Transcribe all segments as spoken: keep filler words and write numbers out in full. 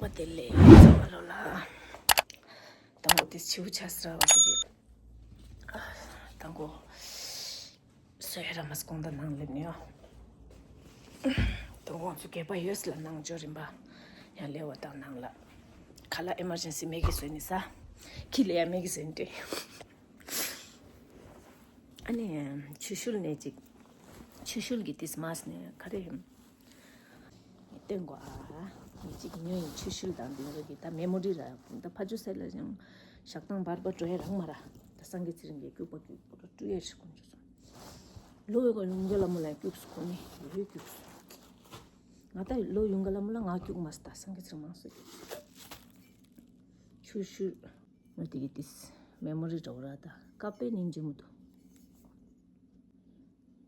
བ་དེ་ལས་ཚང་མ་ལོ་ལ། དང་པོ་དེ་ཆེ་བོ་ཆ་སྲ་བ་དེ་གི། དང་པོ་སོས་ར་མ་སྐོང་ད་ནང་སླེབས་ནས་ཡོ། དང་པོ་ང་ཚོ་སྒལ་པ་ཡོས་ལ་ནང་འཇོ་རིམ་པ་ཡང་ལེ་བ་དང་ནང་ལ། ཁ་ལ་ཨེ་མར་ཇེན་སི་མེ་གི་བཟོས་ནི་ས། ཁི་ལ་ཡ་མེ་གི་བཟོས་ནི་དེ། ཨ་ནི་ཆུ་ཤུལ་ནས་ཅིག་ཆུ་ཤུལ་གི་ཏིས་མ་སི་ནས་ག་རེ་ཡིན། བསྟན་གོ་ཨ། ངས་ཅིག་ཉོས་ཡིན། ཆུ་ཤུལ་དང་འདི་འདྲ་གི་ད་མེ་མོ་རི་ར། ད་ཕ་ཇོ་སེ་ལ་ཡང་ཞག་དང་བར་པ་འགྲོ་ཡ་རང་མ་ར། ད་སངས་རྒྱས་ཚེ་རིང་གི་སྐྱུག་པ་སྐྱུག་པ་སྤྲུལ་ཡ་ཞིག་ཀུན་ཆུ་སོང་། ལོ་ཡོད་ག་ཡུང་ག་ལ་མོ་ལ་སྐྱུག་སུ་ཁོ་ནི་ཡོད་སྐྱུག་སུ། ང་ད་ལོ་ཡུང་ག་ལ་མོ་ལ་ང་སྐྱུག་མ་སི་ད་སངས་རྒྱས་ཚེ་རིང་མང་སུ་སྐྱུག་ཆུ་ཤུལ། ང་དེ་གི་ཏིས་མེ་མོ་རི་འགྲོ་ར། ད་ཀ་པེ་ནིན་ཇི་མོ་དུ།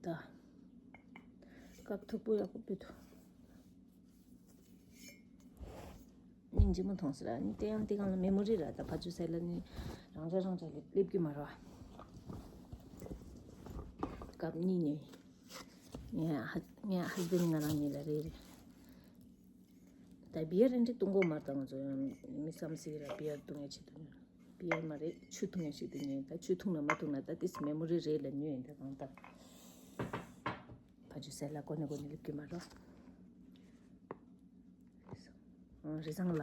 ད། སྐབས་མཐུག་པོ་ཡག་པོ་སྤེལ་ཐུབ། སྙིང་རྗེ་མོ་མཐོང་ཟེར་ར། ནི་དེ་ཡང་དེ་གང་ལ་མེ་མོ་རི་ར། ད་ཕ་ཇོ་སེ་ལ་ནི་རང་ཅག་རང་ཅག་ལ་སླེབས་ཀྱི་མ་རེད་བ། སྐབས་གཉིས་ནས་ངའི་ཧ་ངའི་ཧ་སི་བེན་ང་རང་གཉིས་ལ་རེད་རེད། ད་བི་ཡར་རེ་འདྲ་བཏུང་གོ་མ་རེད། ད་ང་ཚོ་ཡང་མི་བསམ་སྲིད་ར་བི་ཡར་བཏུང་ཡ་ཆེད་དུ། བི་ཡར་མ་རེད། ཆུ་འཐུང་ཡ་ཞིག་ཏུ་ཉོས། ད་ཆུ་འཐུང་ན་མ་འཐུང་ན་ད་ཏིས་མེ་མོ་རི་རེད་ལ་ཉོས་ཡིན། ད་གང་ལྟར་ཕ་ཇོ་སེ་ལ་གོ་ནས་གོ་ནས་སླེབས་ཀྱི་མ་རེད། རི་བཟང་ལ།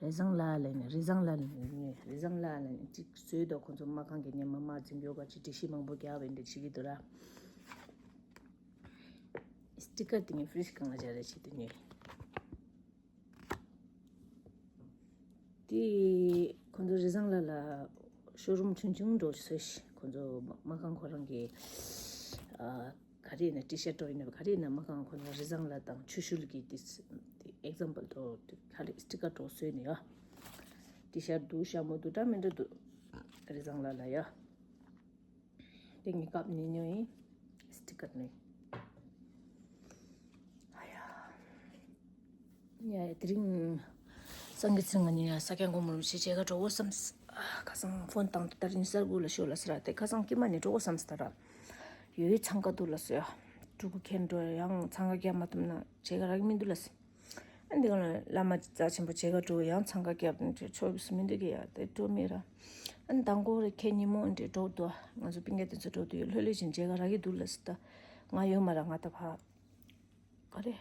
རི་བཟང་ལ་ལ་ནི་རི་བཟང་ལ་ལ་ནི་རི་བཟང་ལ་ལ་ནི་ཅིག་བཟོས་འདུག་ཁོང་ཚོ་མ་ཁང་གི་ཉི་མ་མ་འཛིན་ཡོ་ག་ཅིག་འགྲེལ་བཤད་མང་པོ་རྒྱག་པའི་འདི་བྱེད་ཀྱི་འདུག་ར། སི་ཊི་ཀར་དེ་ངས་ཕི་རིཇ་སྒང་ལ་སྦྱར་རེ་བྱེད་དུ་ཉོས། དེ་ཁོང་ཚོ་རི་བཟང་ལ་ལ་ཤོ་རུམ་ཆུང་ཆུང་འགྲོ་ཤོས། ཁོང་ཚོ་མ་ཁང་ཁོ་རང་གི་ཨ་ག་རེ་ཡིན་ན་ཊི་ཤར་འགྲོ་ཡིན་ན་ག་རེ་ཡིན་ན་མ་ཁང་ཁོང་ཚོ་རི་བཟང་ལ་དང་ཆུ་ཤུལ་གྱི་དེ་ཨེག་ཛམ་པལ་འགྲོ་ག་རེ་སི་ཊི་ཀར་འགྲོ་བཟོས་ནས་ཡ། ཊི་ཤར་འདུག་ཤ་མོ་འདུག་འདྲ་མི་འདྲ་འདུག་རི་བཟང་ལ་ལ་ཡ། དེ་ངའི་ཀབ་ནས་ཉོས་ཡིན། སི་ཊི་ཀར་ནས། ཨ་ཡ། ཡ་ཡ་དེ་རིང་སངས་རྒྱས་ཚེ་རིང་ང་ནི་ཡ་ས་སྐྱ་དགོན་པ་རིན་པོ་ཆེ་མཇལ་ཁ་འགྲོ་དགོས་བསམས། ཁ་སང་ཕོན་བཏང་དུས་ད་རིང་གསར་འགོད་ལ་ཤོག་ལ་ཟེར་ར། དེ་ཁ་སང་ཀྱི་མ་ནས་འགྲོ་དགོས་བསམས་ད་ར། ཡོད་ཚང་ཀ་འདུག་ལ་ཟེར་ཡ། ཕྲུ་གུ་ཁྱེར་འགྲོ་ཡང་ཚང་ཀ་རྒྱག་མ་ཐུབ་ན་མཇལ་ཁ་རག་གི་མི་འདུག་ལ་ཟེར། ཨ་འདི་ག་ལ་བླ་མ་རྩ་ཆེན་པོ་མཇལ་ཁ་འགྲོ་ཡང་ཚང་ཀ་རྒྱབ་ནས་ཆོག་མི་འདུག་གི་ཡ་དེ་འགྲོ་མེད་ར། ཨ་ནི་དང་པོ་རེ་ཁྱེད་ཉིན་མོ་འདྲེ་འགྲོ་འདུག་ང་ཚོ་སྤུན་ཀྱག་དེ་ཚོ་འགྲོ་འདུག་ཡོད་ལྷོད་ལྷོད་བཞིན་མཇལ་ཁ་རག་གི་འདུག་ལ་ཟེར་ད། ང་ཡོད་མ་ར་ང་ད་ཕ། ག་རེ།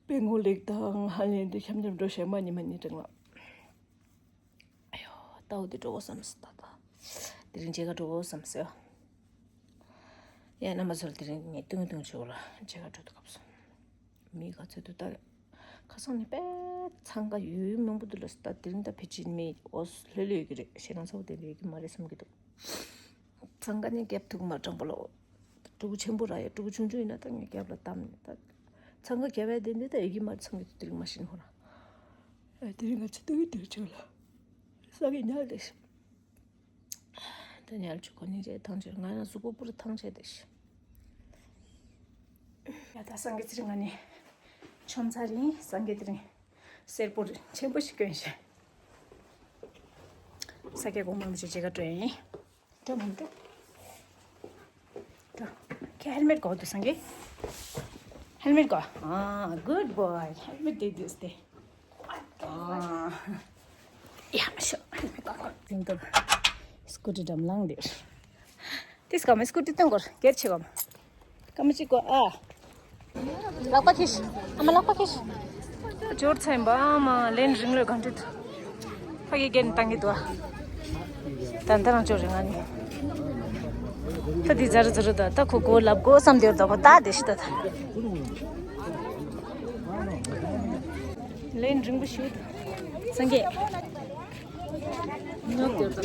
དཔེ་ངོ་ལེགས་དང་ཧ་ལས་འདི་འཆམ་འཆམ་འགྲོ་ཞེ་མ་ཉི་མ་ཉི་དྲང་ལ། ཨ་ཡོ། ལྟ་བུ་དེ་འགྲོ་བསམ་སི་ད་ད། དེ་རིང་མཇལ་ཁ་འགྲོ་བསམ་སི་ཡ། ཡ་རྣམ་པ་ཚོར་དེ་རིང་ངས་ཏུང་ཏུང་ཆོག་ལ་མཇལ་ཁ་འགྲོ་དུ་སྐབས་སོང་། མི་ག་ཚོད་དུ་ལྟ། ཁ་སང་ནི་དཔེ་འཚང་ཁ་ཡོད་མང་པོ་འདུག་ལ་སི་ད་དེ་རིང་ད་ཕལ་ཆེར་མི་འོ་ལྷོད་ལྷོད་ཡོད་ཀྱི་རེད། ཞེ་སྡང་ཚ་པོ་དེ་འདྲ་ཡོད་ཀྱི་མ་རེད་བསམ་གྱི་འདུག་འཚང་ཁ་ནི་རྒྱབ་ཐུག་མ་དྲང་པོ་ལ། ཕྲུ་གུ་ཆེན་པོ་ར་ཡ་ཕྲུ་གུ་ཆུང་ཆུང་ཡིན་ན་ད་ངས་རྒྱབ་ལ་བཏང་ནས་ད། འཚང་ཁ་རྒྱབ་ཡ་དེ་འདི་ད་ཡི་གེ་མར་འཚང་གི་འདུག་དེ་རིང་མ་ཤེས་ཧོ་ར། ཨ་དེ་རིང་ང་ཚོ་ཏུ་གི་ཏུ་ཆོག་ལ། ས་གི་ཉལ་དེ་ཤི། ད་ཉལ་ཆུ་ཁོ་ནི་རེད་ཐང་ཆེ་ང་ཡང་གཟུགས་པོ་པུ་རུ་ཐང་ཆེ་དེ་ཤི། ཡ་ད་སངས་རྒྱས་ཚེ་རིང་ང་ནི་ཆོམ་ཚ་རིང་སངས་རྒྱས་དེ་རིང་སེར་པོ་ཆེན་པོ་ཞིག་གྱོན་ཤི། ས་སྐྱ་གོང་མ་མི་ཆེ་ཇེ་ག་སྤྲོད་ཡིན། འགྲོ་མི་འགྲོ། འགྲོ། ཁྱེད་ཧེལ་མེད་གོ་འདུག་སངས་རྒྱས། ཧེལ་མེད་གོ། ཨ། good boy. ཧེལ་མེད་དེ་དུས་ཏེ། ཨ། ཡ་ཤོ། ཧེལ་མེད་གོ་གོ། ཟིང་དུ། སྐུ་ཊི་འགྲམ་ལངས་དེ། ཏིས་ག་མེ་སྐུ་ཊི་སྟོན་གོ་གེར་ཆེ་གོ་མ། ཀ་མ་ཅི་གོ་ཨ། ལག་པ་ཁྱེར། ཨ་མ་ལག་པ་ཁྱེར། འབྱོར་ཚན་པ་ཨ་མ་ལན་རིང་ལོས་གང་འདྲི་ཐུ། ཕ་གི་རྒན་བཏང་གི་འདུག་ད་ལྟ་རང་འབྱོར་རིང་ང་ནི། ད་འདི་ཛ་རུ་ཛ་རུ་ད་ད་ཁོ་གོ་ལབ་གོ་བསམ་དེར་ད་ཁོ་ད་དེ་ཤི་ད་ད། ལན་རིང་པོ་ཞུ། སངས་རྒྱས། ཉོ་དེར་ད།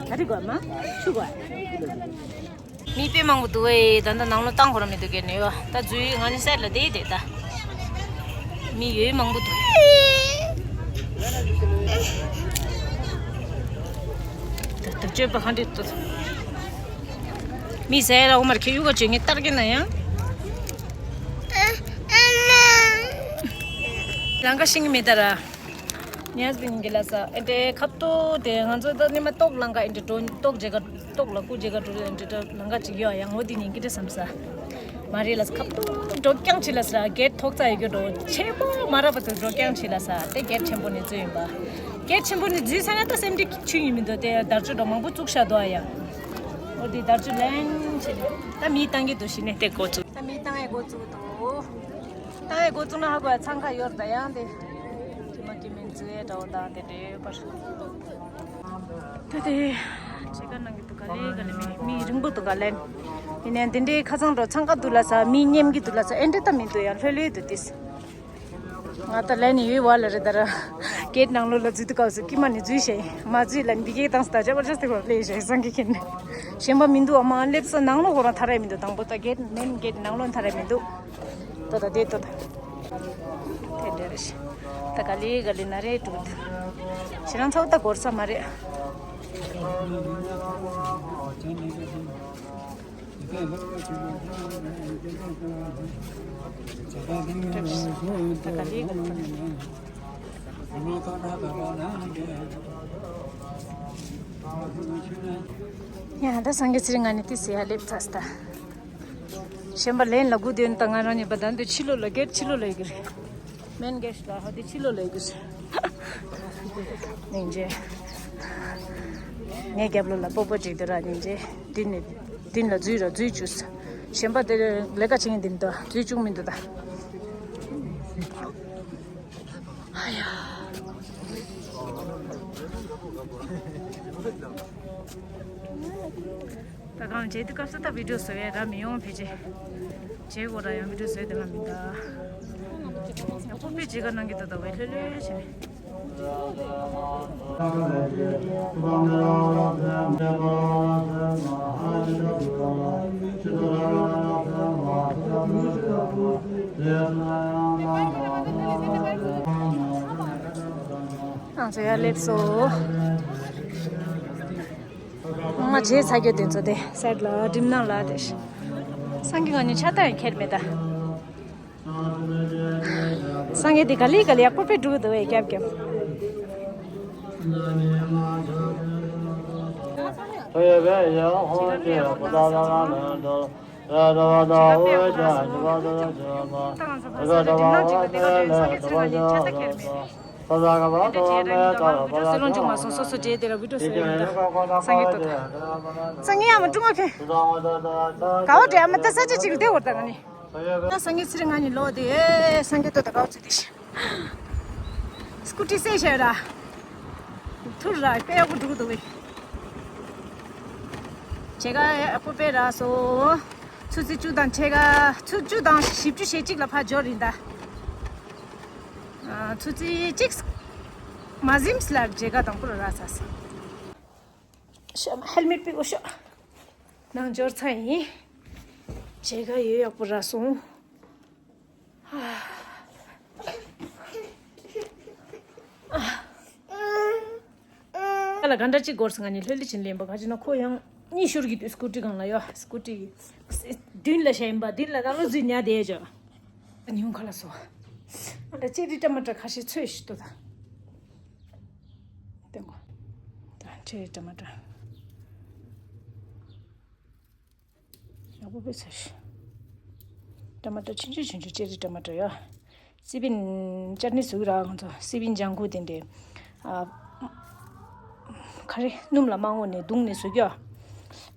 ད་རི་གོ་མ་ཆུ་གོ། མི་དཔེ་མང་པོ་འདུག་ཨེ། ད་ལྟ་ནང་ལོགས་བཏང་ཁོ་ར་མི་འདུག་གས་ནས་ཡོ། ད་འཛུལ་ང་ནི་སའིཌ་ལ་བསྡད་བསྡད་ད། མི་ཡོད་མང་པོ་འདུག་ད་ད་སྤྱོད་པ་གང་འདྲ་འདུག་མི་ཟས་ལ་འོ་མར་ཁྱེད་གཡུག་ག་བྱེད་ངས་ལྟར་གྱི་ན་ཡང་། ལང་ཀ་ཤིང་མི་ད་ར། ཉལ་སྦིན་གྱི་ལ་ས་ཨེ་འདྲའི་ཁབ་ཏོ་དེ་ང་ཚོ་ད་ནི་མ་ཏོག་ལང་ཀ་ཨེ་འདྲའི་འགྲོ་ཏོག་བྱེད་ག་ཏོག་ལ་ཀུ་བྱེད་ག་འགྲོ་ཨེ་འདྲའི་ད་ལང་ཀ་ཅིག་ཡོད་ཡང་འོ་དེ་ཉིན་གི་འདྲ་བསམ་ས། མ་རེད་ལ་ཁ་པོ་འགྲོ་རྐྱང་བྱེད་ལ་ས་གེད་ཐོག་ཙ་ཡོད་རྒྱུ་འགྲོ་ཆེན་པོ་མ་རབས་པ་ཚོ་འགྲོ་རྐྱང་བྱེད་ལ་ས་དེ་གེད་ཆེན་པོ་ནས་འཛུལ་ཡིན་པ། གེད་ཆེན་པོ་ནས་འཛུལ་ས་ན་ད་སེམས་སྒྲིག་ཆུ་ཡིན་མི་འདུག་དེ་དར་ཆུ་འགྲོ་མང་པོ་བཙུགས་ཤ་དོ་ཨ་ཡ། འོ་དེ་དར་ཆུ་ལན་བྱེད་ད་མི་བཏང་གི་འདུག་ཤི་ནས་དེ་འགོ་བཙུགས། ད་མི་བཏང་ཡ་འགོ་བཙུགས་འདུག་ད་ཡ་འགོ་བཙུགས་ན་ཧ་གོ་ཡ་འཚང་ཁ་ཡོར་ད་ཡང་དེ། དེ་མ་གི་མིན་འཛུལ་ཡ་འདྲ་བོ་དང་དེ་འདྲའི་ཡོད་པར། ད་དེ། ཅེ་ག་ནང་གི་འདུག་ག་ལེ་ག་ལེ་མི་མི་རིང་པོ་འདུག་ག་ལེ། ཡིན་ནའི་འདི་འདྲའི་ཁ་ཚང་འགྲོ་འཚང་ཁ་འདུག་ལ་ས་མི་མཉེམ་གི་འདུག་ལ་ས་ཨེ་འདྲ་ད་མི་འདུག་ཡང་ལྷོད་ལྷོད་འདུག་དེས། ང་ད་ལན་ཡོད་བ་ལ་རེད་ད་ར། གེད་ནང་ལོགས་ལ་འཛུལ་དུས་སྐབས་སུ་ཀི་མ་ནི་འཛུལ་ཤེས་མ་འཛུལ་ལ་འདི་གེད་དང་སུ་ད་ཇ་བར་ཇ་སྟེ་བ་ལས་ཤེས་སང་གི་ཁྱེར་ནས་གཞན་པ་མི་འདུག་ཨ་མ་སླེབས་ས་ནང་ལོགས་ཁོ་རང་ཐར་ཡ་མི་འདུག་དང་པོ་ད་གེད་མེན་གེད་ནང་ལོགས་ཐར་ཡ་མི་འདུག་ཏོ་ད་དེ་ཏོ་ད། དེ་འདྲ་རེད་ཤི། ད་ག་ལེ་ག་ལེ་ན་རེ་འགྲོ་ད། ཁྱེད་རང་ཚོ་ད་གོར་ས་མ་རེད། ད་ག་ལེ་ག་ལེ། ཡ་ད་སངས་རྒྱས་ཚེ་རིང་ང་ནི་ཏི་སི་ཡ་སླེབས་ཚར་ད། གཞན་པ་ལན་ལ་སྒུག་སྡོད་ན་ད་ང་རང་ཉིད་པ་ད་འདི་ཕྱི་ལོགས་ལ་སྒེར་ཕྱི་ལོགས་ལ་ཡོད་ཀྱི་རེད། མེན་གེ་ཤ་ལ་ཧ་འདི་ཕྱི་ལོགས་ལ་ཡོད་ཀྱི་རེད། སྙིང་རྗེ། ངའི་རྒྱབ་ལོགས་ལ་སྤོ་སྤོ་ཅིག་འདུག་ར་སྙིང་རྗེ། འདི་ནས་འདི་ལ་འཛུལ་ར་འཛུལ་བཅུག་གཞན་པ་དེ་ལས་ཀ་བྱེད་མཁན་འདི་མི་འདུག་འཛུལ་བཅུག་མི་འདུག་ད། ཨ་ཡ། ད་གང་བྱེད་དུས་སྐབས་སུ་ད་བི་ཌིའོ་བཟོ་ཡས་ར་མི་ཡོང་ཕལ་ཆེར། བྱེད་དགོས་ར་ཡང་བི་ཌིའོ་བཟོས་དེ་ལ་མི་འདའ། ཡང་ཕོག་པའི་བྱེད་ག་གནང་གི་ད་ད་བའི་ལྷོད་ལྷོད་བྱས་ནས། ང་ཚོ་ཡར་སླེབས་སོང་། ང་རྗེས་ཚ་རྒྱུ་དེ་ཚོ་དེ་སེར་ལ་འགྲིམ་ནང་ལ་དེ། སང་གི་ང་ནི་ཆ་ཏ་ཡང་ཁྱེར་མེད་ད། སང་གི་དེ་ག་ལི་ག་ལི་ཡག་པོ་དཔེ་འགྲུག་འདུག་བས་རྒྱབ་རྒྱབ། ད་ང་ཚོ་བར་སེ་ལོང་ཅིག་མ་སོང་སོ་སོ་རྗེས་དེ་ལ་བི་ཌིའོ་བཟོས་ཡོད་ད། སང་གི་ཏོ་ད། སང་གི་ཡ་མ་ཏུ་ས་ཅི་ཅིག་ལྟེ་བར་བི་ཌིའོ་བཟོས་ལོང་ཅིག་མ་སོང་སོ་སོ་རྗེས་དེ་ལ་བི་ཌིའོ་བཟོས་ཡོད་ད། སང་གི་ཏོ་ད། སང་གི་ཡ་མ་ཀྲུང་ཨ་ཁེ། ག་བ་དྲེ་ཡ་མ་ཏུ་ས་ཅི་ཅིག་ལྟེ་བར་ད་ང་ནི། ད་སང་གི་ཚེ་རིང་ང་ནི་ལོ་དེ་སང་གི་ཏོ་ད་ག་བ་ཚུ་དེ་ཤི། སྐུ་ཊི་སེ་ཤ་ར། ཐུར་ར་དཔེ་ཡག་པོ་འགྲུག་འདུག་བས། ཕྱེད་ཀ་ཡག་པོ་དཔེ་རག་སོང་། ཆུ་ཚོད་བཅུ་དང་ཕྱེད་ཀ་ཆུ་བཅུ་དང་བཞི་བཅུ་ཞེ་གཅིག་ལ་ཕར་འབྱོར་ཡིན་ད། ཨ། ཆུ་ཚོད་གཅིག་མ་ཟིན་ལ་ཕྱེད་ཀ་དང་པོ་ར་རག་ཚར་སོང་། ཧེལ་མེཊ་པི་འོ་ཤོ། ནང་འབྱོར་ཚར་ཡིན། ཕྱེད་ཀ་ཡོད་ཡག་པོ་རག་སོང་། ཨ་ལ་ག་འདྲ་ཅིག་འགོར་སོང་ང་ནི་ལྷོད་ལྷོད་བྱིན་ལེན་པ་ག་ཅི་ན་ཁོ་ཡང་གཉིད་ཤོར་གྱི་འདུག་སྐུ་ཊི་སྒང་ལ་ཡོད། སྐུ་ཊི་མདུན་ལ་བཞག་ཡིན་པ་མདུན་ལ་ད་ལོ་འཛུལ་ཉལ་བསྡད་ཡོད་ཅོ། ཉུང་ཁ་ལ་སོ། ཨ་ལ་ཅེ་རི་ཊ་མ་ཊ་ཁ་ཤས་ཚོས་ཤི་ཏོ་ད། དེ་གོ། ད་ཅེ་རི་ཊ་མ་ཊ། ཡག་པོ་དཔེ་ཚོས་ཤིག་ཊ་མ་ཊ་ཆུང་ཆུང་ཆུང་ཆུང་ཅེ་རི་ཊ་མ་ཊ་ཡ། སི་པིན་ཅར་ནི་བཟོས་ར་ང་ཚོ་སི་པིན་ལྗང་ཁུ་དེ་འདྲས། ཨ། ག་རེ་སྣུམ་ལ་མ་བརྔོས་ནས་བརྡུངས་ནས་བཟོས་ཀྱོ།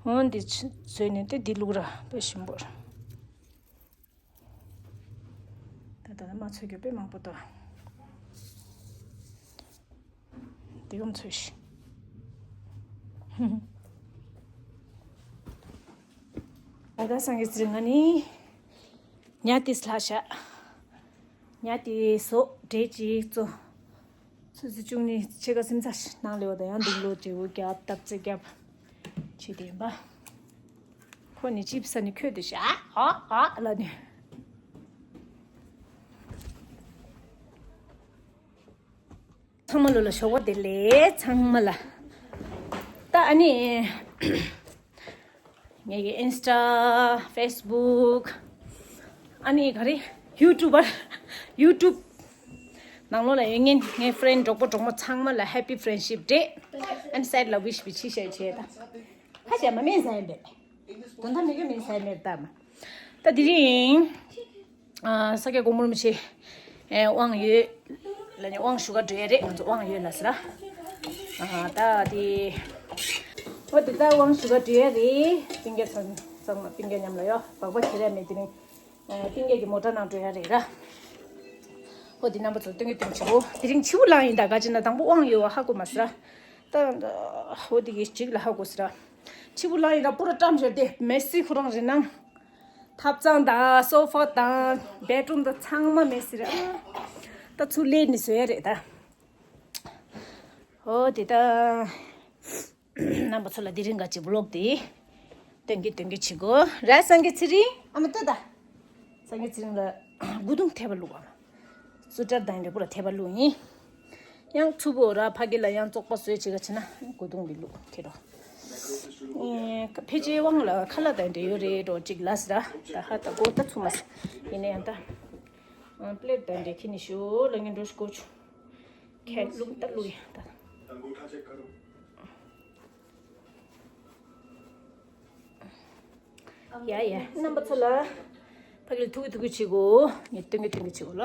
འོན་ཏེ་བཟོས་ནས་ཏེ་འདི་བླུགས་ར་དཔེ་ཞིམ་པོ་ར། ད་ད་ལྟ་མ་ཚོས་ཀྱོ་དཔེ་མང་པོ་འདུག་དེ་གམ་ཚོས་ཤིག་ད་ལྟ་སང་གི་ཚེ་ང་ནི་ཉ་ཏིས་ལྷ་ཤ། ཉ་ཏིས་སོ་འབྲས་ཅིག་བཙོ། ཆུ་ཚོད་བཅུ་གཉིས་ཕྱེད་ཀ་སིམ་ཚ་ནང་ལེ་བ་དང་ཡང་འདུག་ལོ་བྱེད་འུ་རྒྱབ་སྟབས་རྩེ་རྒྱབ་བྱེད་དེ་ཡིན་པ། ཁོ་ནི་ཅིབ་ས་ནི་ཁོས་དེ་ཤ་ཨ་ཨ་ལ་ནི། ཚང་མ་ལོ་ལ་ཞོགས་པ་བདེ་ལེགས་ཚང་མ་ལ། ད་ཨ་ནི་ངེད་ཀྱི་ཨིན་སི་ཊ་ཕེ་སི་བུག་ཨ་ནི་ག་རེ་ཡུ་ཊུབ་པར་ཡུ་ཊུབ་ནང་ལོགས་ལ་ཡོད་མཁན་ངའི་ཕི་རེན་ཌི་གྲོགས་པོ་གྲོགས་མོ་ཚང་མ་ལ་ཧེ་པི་ཕི་རེན་ཌི་ཤིབ་ཌེ། ཨ་ནི་སའེ་ཌི་ལ་ཝིཤ་བི་ཆི་ཤ་བྱས་ད། ཁ་ཤས་མ་མེད་ས་ཡིན་པས། དོན་དག་མི་དགོས་མིན་ས་ཡིན་མེད་ད་མ། ད་དེ་རིང་ཨ་ས་སྐྱ་གོང་མ་རིན་པོ་ཆེ་ཨེ་དབང་ཡོད་ལ་ནི་དབང་ཞུ་ག་འགྲོ་ཡ་རེད། ང་ཚོ་དབང་ཡོད་ལ་ཟེར་ཨ། ད་དེ་ཨོ་དེ་ད་དབང་ཞུ་ག་འགྲོ་ཡ་རེད། སྤུན་ཀྱག་ཚང་ཚང་མ་སྤུན་ཀྱག་མཉམ་ལ་ཡོ་སྦག་སྦག་བྱེད་ར་མེད། དེ་རིང་ཨ་སྤུན་ཀྱག་གི་མོ་ཊ་ནང་འགྲོ་ཡ་རེད་ར། ཨོ་དེ་རྣམ་པ་ཚོ་སྟོན་གི་སྟོན་ཆུ་དེ་རིང་ཕྱི་པོ་ལངས་ཡིན། ད་ག་ཅི་ན་དང་པོ་དབང་ཡོད་བ་ཧ་གོ་མ་ཟེར་ཨ། ད་ཨོ་དེ་གི་གཅིག་ལ་ཧ་གོ་ཟེར་ཨ། ཕྱི་པོ་ལངས་ཡིན་ད་པུ་ར་བཀྲམ་བཞག་དེ་མེ་སི་ཁོ་རང་རེད་ནང་། ཐབ་ཚང་དང་སོ་ཕ་དང་བེད་རུམ་དང་ཚང་མ་མེད་ཟེར། ཨ་ད་ཚུར་སླེབས་ནས་བཟོ་ཡ་རེད་ད། ཨོ་དེ་ད་རྣམ་པ་ཚོ་ལ་དེ་རིང་ག་ཅིག་བི་ལོག་དེ་སྟོན་གི་སྟོན་གི་བྱེད་དགོས་ར། སངས་རྒྱས་ཚེ་རིང་ཨ་མ་ལྟོས་ད། སངས་རྒྱས་ཚེ་རིང་ལ་སྐུ་གདུང་ཐེབས་པ་བླུགས་ཨ། སུ་ཏྲར་དང་འབྲས་བུ་ལ་ཐེབས་པ་བླུགས་ཡིན། ཡང་ཚུ་བོ་ར་ཕ་གི་ལ་ཡང་བཙོག་པ་བཟོས་བྱེད་ག་བྱེད་ན་གོ་དུང་གི་ལུག་ཁེ་རོ། ཨེ་ཕལ་ཆེར་དབང་ལ་ཁ་ལག་དང་འབྲེལ་ཡོད་རེད་འགྲོ་གཅིག་ལ་ཟེར་ད་ཧ་ད་གོ་ད་ཚུ་མ་ཟེར་ཡིན་ན་ཡང་ད། ཨ་པླེ་ཊི་དང་འབྲེལ་ཁྱི་ནི་ཞོ་ལ་ངན་འགྲོ་ཞིག་གོ་ཆུ། ཁས་ལུག་ད་ལུག་ཡང་ད། ཡ་ཡ་རྣམ་པ་ཚོ་ལ་ཕ་གི་ལ་ཐུག་གི་ཐུག་གི་བྱེད་དགོ། ངས་སྟོན་གི་སྟོན་གི་བྱེད་དགོ་ལ།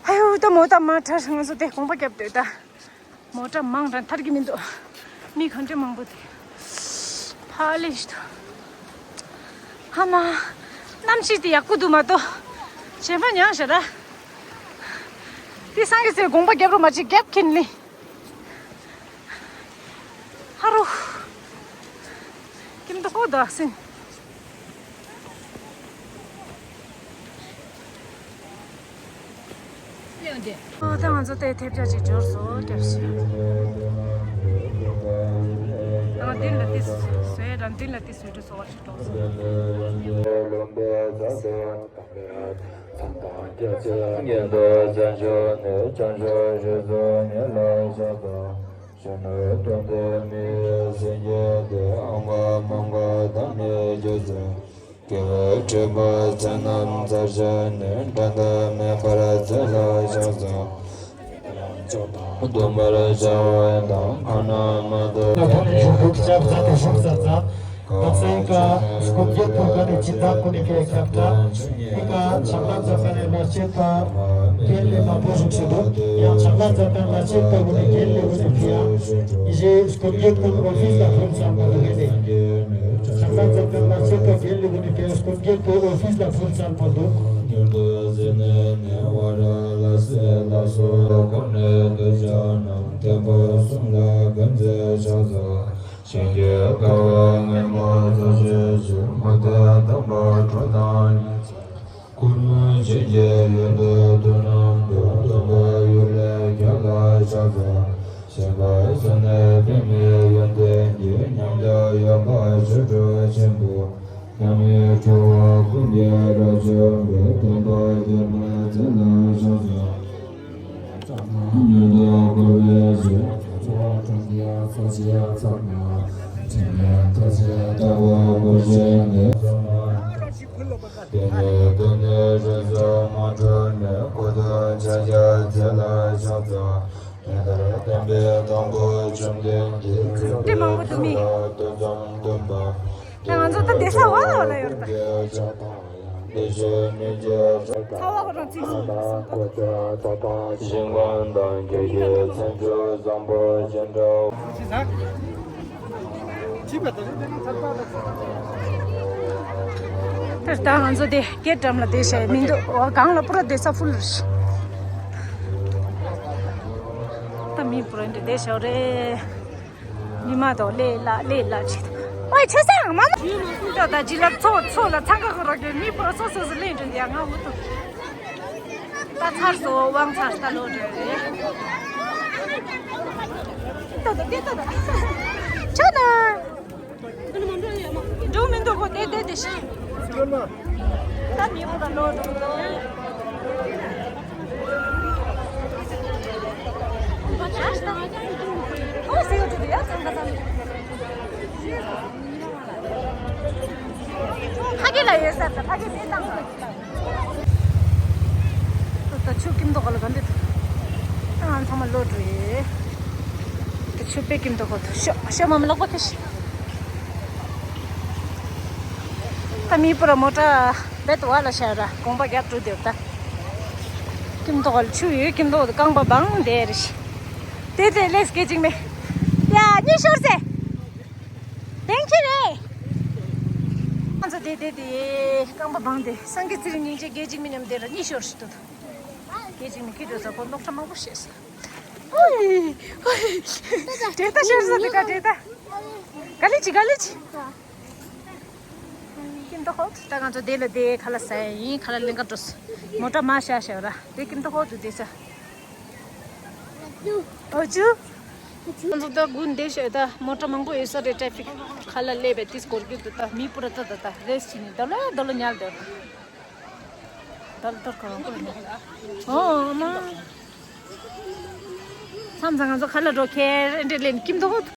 ཨ་ཡོ་ད་མོ་ད་མ་ཁྲ་ང་ཚོ་དེ་དགོངས་པ་རྒྱབ་སྡོད་ད། མོ་ཊ་མང་དྲགས་ཐར་གྱི་མི་འདུག་མི་ག་འདྲ་མང་པོ་དེ། ཕ་ལེ་ཤི་ཐོ། ཧ་མ། གནམ་གཤིས་དེ་ཡག་པོ་འདུག་མ་གཏོགས། གཞན་པ་ཉང་ཞེ་ར། དེ་སངས་རྒྱས་ཚེ་དགོངས་པ་རྒྱབ་རོགས་མ་བྱེད་རྒྱབ་ཁྱིན་ལི། ཧ་རོ། ཀིམ་ཏོ་ཧོ་དོ་སིན། ཨོ་ད་ང་ཚོ་དེ་ཐེབས་ཆག་ཅིག་འབྱོར་སོང་སྐྱབས་ཞུ། ང་འདི་ལ་ཏི་སུ་ཟོས་ར་འདི་ལ་ཏི་སུ་འགྲོ་སོང་བ་ཞིག་འགྲོ་སོང་། ཉན་ཐོས་བྱང་ཆུབ་ནི་བྱང་ཆུབ་རིགས་སུ་ཉེ་ལ་ཤར་དང་། གཞོན་ནུ་སྟོན་པའི་མི་ཡི་སེང་གེ་སྟེ། ཨ་མ་མ་མག་དང་མི་རྒྱུད་ཀྱི། དགེ་བའི་སྤྲུལ་པ་བསོད་ནམས་རྩ་བཞི་ནི། འགྲན་ཟླ་མེད་པར་ཚེ་ལ་ཕྱག་འཚལ། སྡོམ་པར་བྱ་བ་དང་། ཁོ་ན་མ་ཐོབ་ཀྱང་ནི། ལྷུག་ཤར་ཚ་དེ་ཤུགས་ས་ཚ། དག་སའི་ཀ་སྐུ་འགྱེད་ཐུག་ག་ནི་ཅི་དག་ཀུན་ཁྱེད་ཁྱབ་བྲལ། ཨི་ཀ་ཕྱག་ལ་འཛབ་པ་ནི་ལ་ཆེ་ད། རྒྱལ་ལས་མ་པོ་ཞིག་ཆེ་དོ། ཡང་ཕྱག་ལ་འཛབ་པ་ལ་ཆེ་ད་བུ་ནི་རྒྱལ་ལས་བུ་ནི་ཕི་ཡ། ཡི་ཞེས་སྐུ་འགྱེད་ཐུག་ཨོ་ཕིས་ལ་ཕུལ་ཚར་མ་འདུག་གས་ནི། ཕྱག་ལ་འཛབ་པ་ལ་ཆེ་ད་རྒྱལ་ལས་བུ་ནི་ཕི་ཡ་སྐུ་འགྱེད་ཐུག་ཨོ་ཕིས་ལ་ཕུལ་ཚར་མ་འདུག་མྱུར་དུ་ཟིན་ནས་ནི་བ་ར་ལ་སེ་ལ་སོགས་གོ་ནས་གདུལ་བྱ་རྣམས་བསྟན་པ་གསུམ་ལ་མགོན་མཛད་ཕྱག་འཚལ། ཞིང་གི་ཀ་བ་སྔོན་མོ་རྫོགས་བྱེད་ཕྱིར། མུ་སྟེགས་དམ་པ་གྲོགས་དང་ཉིད་ཀྱང་། ཀུན་སྨོན་བྱིན་གྱིས་ཡོན་ཏན་མཐུ་རྣམས་སྟོན། སྟོན་པ་ཡུལ་ལས་ཁྱོད་ལ་ཕྱག་འཚལ། ཞིང་ཁམས་སུ་ནི་པདྨའི་ཡོན་ཏན་གྱིས། ཉམས་ཀྱང་ཡོད་པ་ཆོ་འཕྲུལ་ཆེན་པོ། རྣམ་གཡེང་འཁྲུལ་བ་ཀུན་གྱིས་རབ་བཅོམ་པའི། སྟོན་པ་དགྱེས་པ་ཚེ་ལ་ཕྱག་འཚལ། མྱུར་དུ་འཁོར་བའི་ཚོགས། འཁྲུགས་པའི་ཚོགས་ཀྱི་ཚབ་ན། དྲི་མེད་ཐུགས་རྗེའི་ལྟ་བ་བཀོད་བྱས་ནས། དེ་ནས་དེ་ནས་རིགས་སུ་མ་འཁྲུལ་ནས། སྐུ་གདུང་ཕྱག་རྒྱ་ཚེ་ལ་ཕྱག་འཚལ། དེ་ལྟར་བསྟན་པའི་དང་པོ་བཅོམ་ལྡན་འདས། ཀྱི་དེ་མང་པོ་འདུག་མི། ད་ང་ཚོ་ད་བསྡད་ས་བ་ལ་ཡོད་རེད་ད། ཚ་བ་ཁོ་རང་ཚིག་སོང་། ཞིང་ཁམས་དང་རྒྱུད་ཀྱི་མཚན་བརྗོད་བཟང་པོ་ཅན་འདྲ། དེར་ད་ང་ཚོ་དེ་སྐེད་འགྲམ་ལ་བསྡད་བྱས་མི་འདུག་འོ་སྒང་ལ་པུ་ར་བསྡད་ས་ཕུལ་རེད། ད་མི་པུ་ར་འདི་བསྡད་བྱས་རེད། མི་མ་གཏོགས་ལས་སླ་ལས་སླ་ཅིག་ཨོའི་ཆེ་ས་ཡང་མ་མ། ད་ད་ཇི་ལ་ཚོ་ཚོ་ལ་འཚང་ཁ་ཁོ་རོ་གི་མི་པུ་ར་སོ་སོ་སོ་ལས་འདྲ་ཡ་ང་འུ་ཐུག་ད་ཚར་སོ་དབང་ཚར་ད་ལོ་འདྲ་རེད། ཏོ་ཏོ་ཏེ་ཏོ་ཏོ། ཆོ་ན། འགྲོ་མི་འདུག་གོ་ཏེ་ཏེ་ཏེ་ཤི། ད་མི་བུ་ད་ལོ་འགྲོ་མི་འདུག་ཨོ་སེ་ཡོ་ཏུ་ཡ་ཚང་ད་ཚང་། ཕ་གི་ལ་ཡོད་ས་ད་ཕ་གི་མེད་དང་། ད་ཆུ་ཀིམ་ཏོག་ག་ལ་ག་འདི་ད་ང་ཚང་མ་ལོ་འགྲོ་ཡེ། ད་ཆུ་པེ་ཀིམ་ཏོག་ག་ད་ཤོ་ཤོ་མ་མ་ལོག་པ་ཁེ་ཤི། ད་མི་པུ་ར་མོ་ཊ་བེད་དུ་བ་ལ་ཤར་ར་གོང་པ་རྒྱག་འགྲོ་དེ་ད། ཀིམ་ཏོག་ག་ལ་ཆུ་ཡོད་ཀིམ་ཏོག་ག་ད་རྐང་པ་བང་དེ་རེ་ཤི། དེ་དེ་ལེགས་སྐད་ཅིག་མེད། ཡ་གཉིད་ཤོར་སེ། དེང་ཁྱེད་རེད། ང་ཚོ་དེ་དེ་དེ་རྐང་པ་བང་དེ་སངས་རྒྱས་ཚེ་རིང་སྙིང་རྗེ་རྒྱལ་གཅིག་མི་མཉམ་དེ་ར་གཉིད་ཤོར་ཞིག་ཏུ། རྒྱལ་གཅིག་མི་ཁྱེད་དོ་ས་པོ་ལོག་ཁྲ་མང་པོ་བཤད་སོང་། ཨོའི། ཨོའི། དྲེད་ད་ཤོར་ས་དེ་ག་དྲེད་ད། ག་ལེ་ཅི་ག་ལེ་ཅི། ཀིམ་ཏོག་ཧོ་ད་ང་ཚོ་དེ་ལ་དེ་ཁ་ལ་ཟ་ཡིན་ཁ་ལ་ལེན་ག་འགྲོ་སོང་། མོ་ཊ་མ་ཤ་ཤ་ར་དེ་ཀིམ་ཏོག་ཧོ་དུ་དེ་ས། ཨོ་ཅུ། ང་ཚོ་ད་དགུན་འདི་ཤོད་ད་མོ་ཊ་མང་པོ་ཡོད་ས་རེད་ཊེ་ཕིག་ཁ་ལ་སླེབས་པའི་དུས་སྐོར་གྱི་འདུག་ད་མི་པུ་ར་ད་ད་ད་རེས་ཕྱིན་ནས་ད་ལོ་ད་ལོ་ཉལ་འདོད། ད་ལོ་ད་ཁོ་རང་པུ་ར་ཉལ། ཨོ་མ། མཚམས་མཚམས་ང་ཚོ་ཁ་ལ་འགྲོ་ཁེ་རེ་འདྲེ་ལེན་ཀིམ་ཏོག་ཧོ།